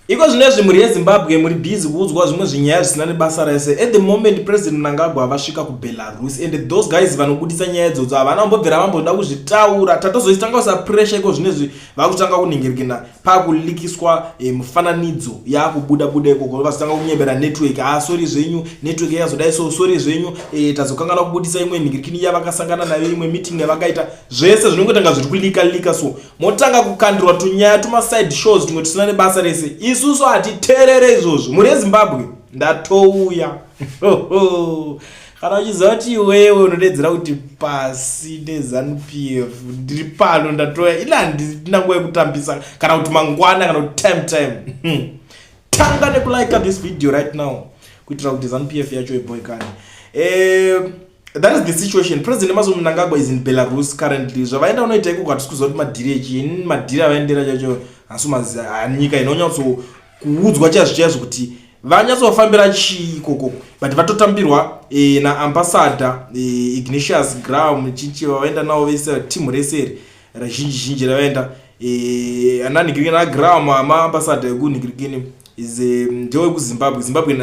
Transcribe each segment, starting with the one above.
Iko zvinezvi mhuri yeZimbabwe muri busy kuudzwa zvimwe zvinyaya zvisina nebasa rese. At the moment President Mnangagwa vasvika kuBelarus and those guys vanobudisa nyaya idzodzo havana kumbobvira vamboda kuzvitaura. Tatozoitanga kuisa pressure iko zvinezvi vakutanga kuningirikina pakulikiswa mufananidzo yakubuda buda ikoko vazotanga kunyebera network. Ah, sorry zvenyu, network yazodai so, sorry zvenyu, tazokanganwa kubudisa imwe ningirikini yavakasangana nayo, imwe meeting yavakaita. Zvese zvinongotanga zviri kulika lika, so motanga kukandirwa tunyaya tumaside shows tumwe tusina nebasa rese. Isusu hatiterere izvozvo. Mhuri yeZimbabwe, ndatouya. Kana uchiziva kuti iwewe unodedzera kuti pasi neZANU PF, ndiri pano, ndatouya. Ina handina nguva yekutambisa kana kuti mangwana kana kuti time time. Tanga nekulike this video right now kuitira kuti ZANU PF yacho iboikane. That is the situation. President Emmerson Mnangagwa is in Belarus currently. Zvavaenda unoita ikoko hatisi kuziva kuti madhiri echii, madhiri avaendera chacho hasi maziva. Nyika inonyatso kuudzwa chaizvo chaizvo kuti vanyatsofambira chii ikoko, but vatotambirwa naambassador Ignatius Graham chinchi. Vavaenda navo vese, timu rese iri razhinji zhinji ravaenda, ananhingirikini aGraham, amaambassador ekunhingirikini is ndewekuZimbabwe, Zimbabwe,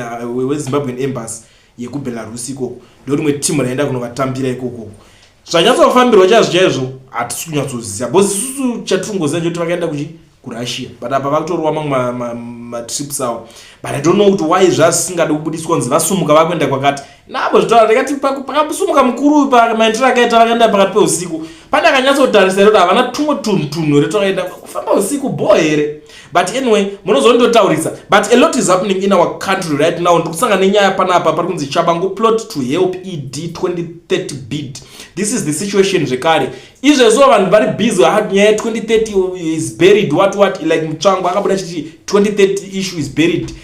weZimbabwean Embassy yekuBelarus ikoko. Ndo rimwe timu raenda kunovatambira ikoko. Zvanyatsofambirwa chaizvo chaizvo hatisi kunyatsoziva, because isusu chatiringoziva chekuti vakaenda kuchi kuRussia, but apa vakutorwa mamwe matrips avo. But I don't know kuti why zvasingadi kubudiswa kunzi vasumuka vakuenda kwakati. Nabo zvitaura ndikati pakasumuka mukuru pamaendero akaita, vakaenda pakati peusiku. Pane akanyatsotarisa here kuti havana tumwe tunhu tunhu here twakaenda kufamba usiku bho here? But anyway, munozondotaurisa. But a lot is happening in our country right now. Ndikusangana nenyaya panapa pari kunzi "Tshabangu plot to help ED 2030 bid". This is the situation zvekare. Izvezvo vanhu vari busy, nyaya ye2030 is buried, what what, like Mutsvangwa akabuda chiti 2030 issue is buried.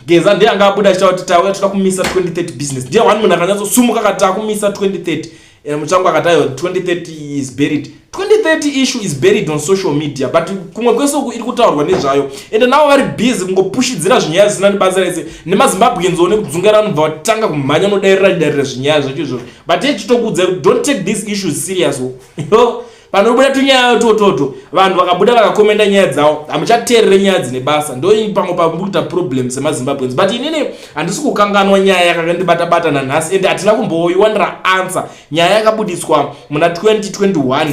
Geza ndiye anga abuda achitaura kuti tauya toda kumisa 2030 business. Ndiye one munhu akanyatsosumuka akati takumisa 2030. Mutsvangwa akati aiwa, 2030 is buried, 2030 issue is buried on social media, but kumwe kwese uku iri kutaurwa nezvayo. Ende navo vari busy kungopushidzira zvinyaya zvisina nebasa rese, nemaZimbabweans nekudzungaira vanobva vatanga kumhanya nodairira darira zvinyaya zvacho izvozvo. But yechitokuudza kuti don't take these issues serious. Panobuda tunyaya tototo, vanhu vakabuda vakakomenda nyaya dzavo, hamuchateerere nyaya dzine basa. Ndo pamwe pamuri problem semaZimbabweans. But inini handisi kukanganwa nyaya yakakandibata-bata nanhasi, ende hatina kumboiwanira answer. Nyaya yakabudiswa muna 2021,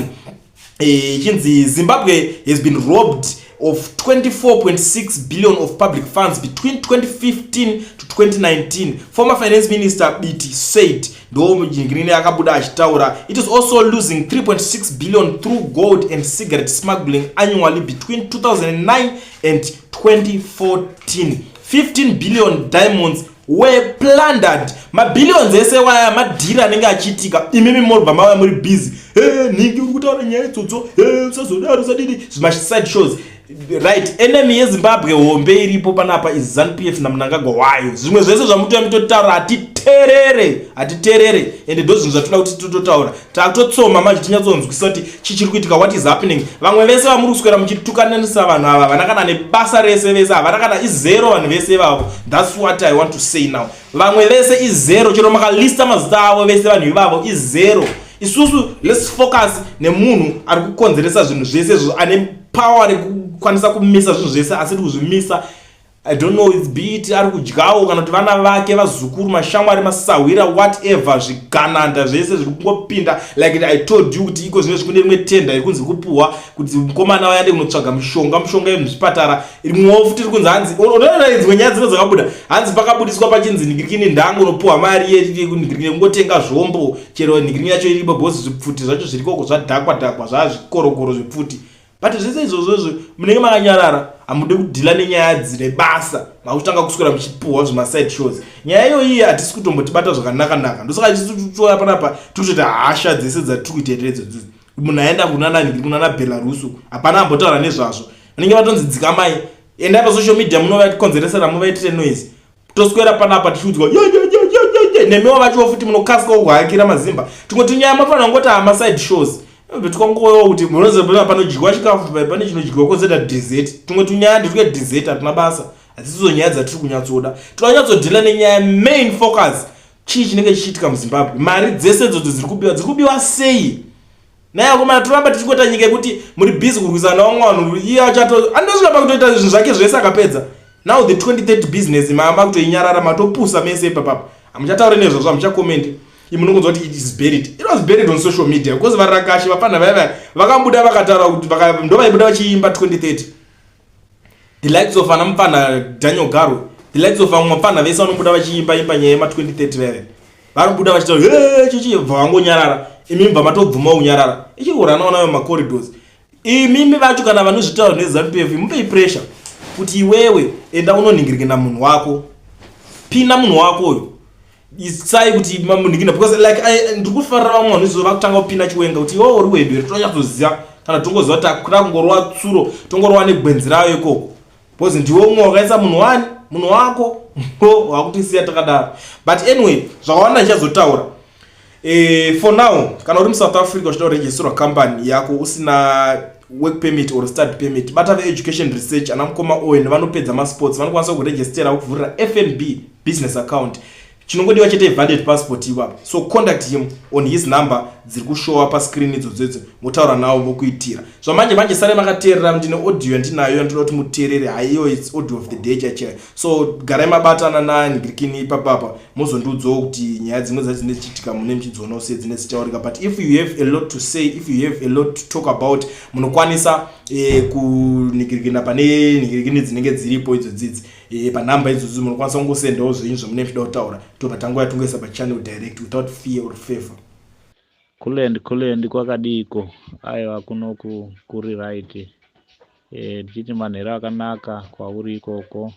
ichinzi "Zimbabwe has been robbed of 24.6 billion of public funds between 2015 to 2019," former finance minister Biti said. Ndo ngirini akabuda achitaura. "It is also losing 3.6 billion through gold and cigarette smuggling annually between 2009 and 2014. 15 billion diamonds were plundered." Mabillions ese waya madhiri anenge achiitika, imimi morobva mauya muri busy, "Nhingi uri kutaura nyaya idzodzo, usazodaro, usadidi," zvimaside shows, right? Enemy yeZimbabwe hombe iripo panapa is ZANU PF naMnangagwa wayo. Zvimwe zvese zvamutoya mutotaura hatiterere, hatiterere. Ende ndo zvinhu zvatoda kuti tototaura, takutotsoma manje tinyatsonzwisisa kuti chichiri kuitika, what is happening. Vamwe vese vamuri kuswera muchitukananisa vanhu ava havana kana nebasa rese, vese havana kana, izero vanhu vese ivavo. That's what I want to say now. Vamwe vese izero, chero makalista mazita avo vese, vanhu ivavo izero. Isusu let's focus nemunhu ari kukonzeresa zvinhu zvese izvo, ane power rekukwanisa kumisa zvinhu zvese asiri kuzvimisa. I don't know, it's be it ari kudyawo kana kuti vana vake, vazukuru, mashamwari, masahwira, whatever, zvigananda zvese zviri kungopinda. Like I told you kuti iko zvino kune rimwe tenda iri kunzi kupuhwa kuti mukomana waende kunotsvaga mishonga, mishonga yemuzvipatara. Rimwewo futi iri kunzi, hanzi unoona dzimwe nyaya dzino dzakabuda, hanzi pakabudiswa pachinzi nhingirikini ndango unopuhwa mari yenhingirikini yekungotenga zvombo, chero nhingirikini yacho iripo, bhozi zvipfuti zvacho zviri koko zvadhakwa dhakwa, zvazvikorokoro zvepfuti. But zvese izvozvozvo munenge makanyarara, hamudi kudhila nenyaya dzine basa. Makutanga kuswera muchipuhwa zvemaside shows. Nyaya iyoyi hatisi kutombotibata zvakanaka-naka. Ndosaka tichitoya panapa tikutoita hasha dzese dzatiri kuita idzodzo. Munhu aenda kunana kunana Belarus, hapana ambotaura nezvazvo. Vanenge vatonzi dzikamai, endai pasocial media munovakonzeresera, muvaitire noise. Toswera panapa tichiudzwa nemiwo vachiwo futi munokasika kuhakira mazimba tumwe tunyaya. Mafanira kungoti hamaside shows, twangowewo kuti munoziva panodyiwa chikafu pane chinodyiwa kozoita dessert. Tumwe tunyaya ndetwe dessert, hatina basa, hadzisizo nyaya dzatiri kunyatsoda. Tinonyatsodhila nenyaya main focus, chii chinenge chichiitika muZimbabwe? Mari dzese idzodzo dziri kubiwa, dziri kubiwa sei? Naye akomana, toramba tichingota nyika yekuti muri busy kurwisana navamwe vanhu, iye achato andosvika pakutoita zvinhu zvake zvese akapedza. Now the 2030 business mama kutoinyarara, matopusa mese ipapapa, hamuchatauri nezvazvo, hamuchakomendi. Imunongonzwa kuti it is buried, it was buried on social media because varakashi vapfana vaya vaya vakabuda vakataura kuti ndo vaibuda vachiimba 2030, the likes of ana mupfana Daniel Garwe, the likes of vamwe mapfana vese vanobuda vachiimba imba nyaya yema2030 vaya vanobuda vachitaura chichi, bva vangonyarara. Imi bva matobvuma kunyarara, ichingoranawo nayo macorridors. Imimi vacho kana vanozvitaura neZANU PF, mupei pressure kuti iwewe enda unonhingirikina munhu wako, pina munhu wako uyo, isai kuti mamunhingina, because like ndiri kufarira vamwe vanhu izvo vakutanga kupina Chiwenga kuti iwewe uri wedu here, tonyatsoziva kana tongoziva kuti akuda kungorova tsuro, tongorova negwenzi rayo ikoko, because ndiwe umwe wakaisa munhu wani, munhu wako wakutisiya takadaro. But anyway, zvakawanda ndichazotaura. For now, kana uri muSouth Africa uchida kuregisterwa company yako usina work permit or study permit, bata veEducation Research, ana mukoma Owen vanopedza masports, vanokwanisa kuregistera kuvhurira FNB business account. Chinongodiwa chete valid passport ipapo. So contact him on his number dziri kushowa pascreen idzodzo, motaura navo vokuitira zvamanje manje. Sare makateerera, ndine audio yandinayo yandoda kuti muteerere. Haiyo, it's audio of the day chaichaiyo. So garai mabatana nangirikini ipapapa, mozondiudzawo kuti nyaya dzimwe dzacho dzinenge dzichiitika mune muchidzionawo sei dzinenge dzichitaurika. But if you have a lot to say, if you have a lot to talk about, munokwanisa kunhingirikina pane nhingirikini dzinenge dziripo idzo dzidzi panhamba idzodzo. Munokwanisa kungosendawo zvenyu zvamunenge muchida kutaura, tobva tanguva yatongoisa pachannel direct without fear or favor. Kulend, kulend, kwakadiko? Aiwa, kunoku kuri right. Ndichiti manhero akanaka kwauri ikoko.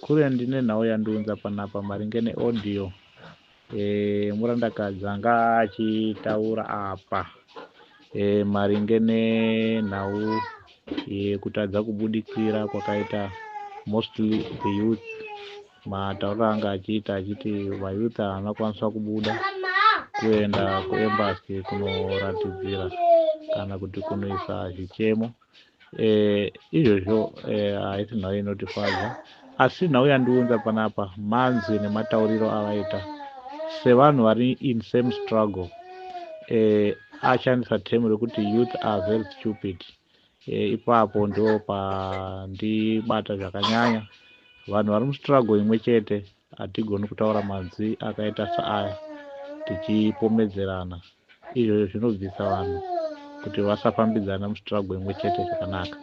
Kure ndine nhau yandiunza panapa maringe neaudio murandakadzi anga achitaura apa maringe nenhau yekutadza kubudikira kwakaita mostly the youth. Matauriro anga achiita, achiti vayouth havana kukwanisa kubuda kuenda kuembassy kunoratidzira kana kuti kunoisa zvichemo. Izvozvo haisi nhau inotifadza, asi nhau yandiunza panapa manzwi nematauriro avaita sevanhu vari in same struggle. Ashandisa term rekuti youth are very stupid. Ipapo ndo pandibata zvakanyanya. Vanhu vari mustruggle imwe chete hatigoni kutaura manzwi akaita saaya tichipomedzerana. Izvozvo zvinobvisa vanhu kuti vasafambidzana mustruggle imwe chete zvakanaka.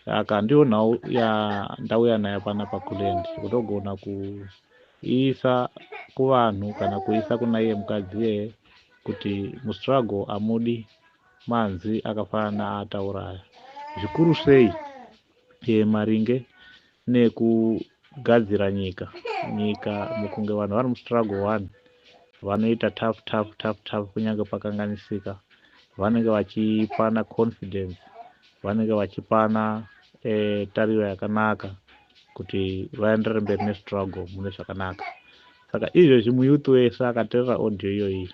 Saka ndiyo nhau yandauya nayo panapa, Kulend, kutogona kuisa kuvanhu kana kuisa kuna iye mukadzi iyeye kuti mustruggle hamudi manzwi akafanana naataura aya, zvikuru sei maringe nekugadzira nyika. Nyika mukunge vanhu vari mustruggle one vanoita tough, tough, tough, tough, kunyange pakanganisika vanenge vachipana confidence, vanenge vachipana tariro yakanaka kuti vaenderere mberi nestruggle mune zvakanaka. Saka izvezvi muyouth wese akateerera audio iyoyi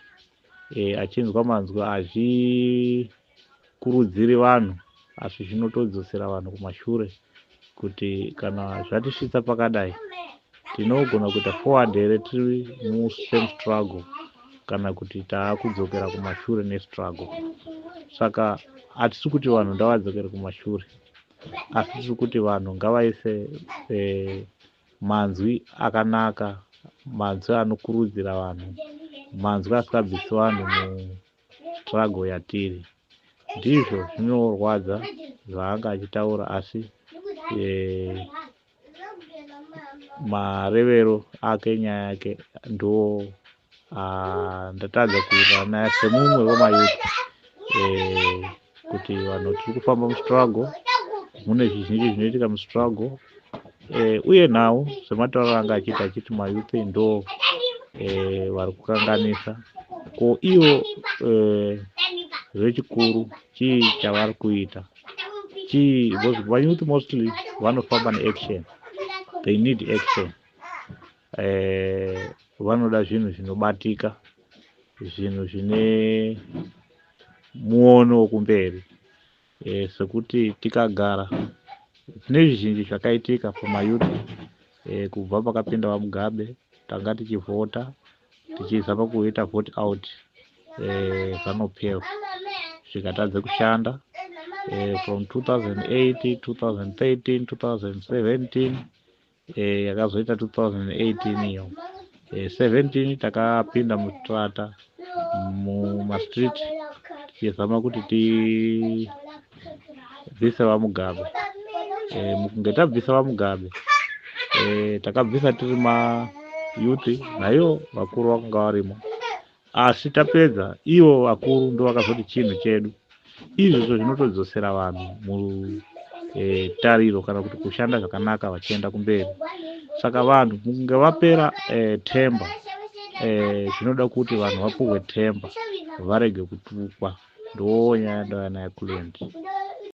achinzwa manzwi, hazvikurudziri vanhu, asi zvinotodzosera vanhu kumashure, kuti kana zvatisvitsa pakadai, tinogona kuita forward here tiri musame struggle, kana kuti taakudzokera kumashure nestruggle? Saka hatisi kuti vanhu ngavadzokere kumashure, asi tiri kuti vanhu ngavaise manzwi akanaka, manzwi anokurudzira vanhu, manzwi asingabvisi vanhu mustruggle yatiri. Ndizvo zvinorwadza zvaanga achitaura, asi marevero ake nyaya yake ndo ndatadza kuwirirana naye semumwe wemayouth, kuti vanhu tiri kufamba mustruggle, mune zvizhinji zvinoitika mustruggle, uye nhau sematauriro anga achiita, achiti mayouth ndo vari kukanganisa. Ko ivo vechikuru chii chavari kuita? Chii? Because vayouth mostly vanofamba neaction, they need action. Vanoda zvinhu zvinobatika, zvinhu zvine muono wekumberi, sekuti tikagara tine zvizhinji zvakaitika pamayouth kubva pakapinda vaMugabe. Tanga tichivhota, tichizama kuita vote out ZANU PF. zvikatadze kushanda from 2008, 2013, 2017, yakazoita 2018 iyo. 17 takapinda mustrata, mumastreet, tichizama kuti tibvise VaMugabe. Mukunge tabvisa VaMugabe, takabvisa tiri mayouth, naivo vakuru vakanga varimo. Asi tapedza, ivo vakuru ndo vakazoti chinhu chedu. Izvozvo zvinotodzosera vanhu mutariro kana kuti kushanda zvakanaka vachienda kumberi. Saka vanhu mukunge vapera temba, zvinoda kuti vanhu vapuhwe temba, varege kutukwa. Ndo nyaya ndauya nayo, Kulent.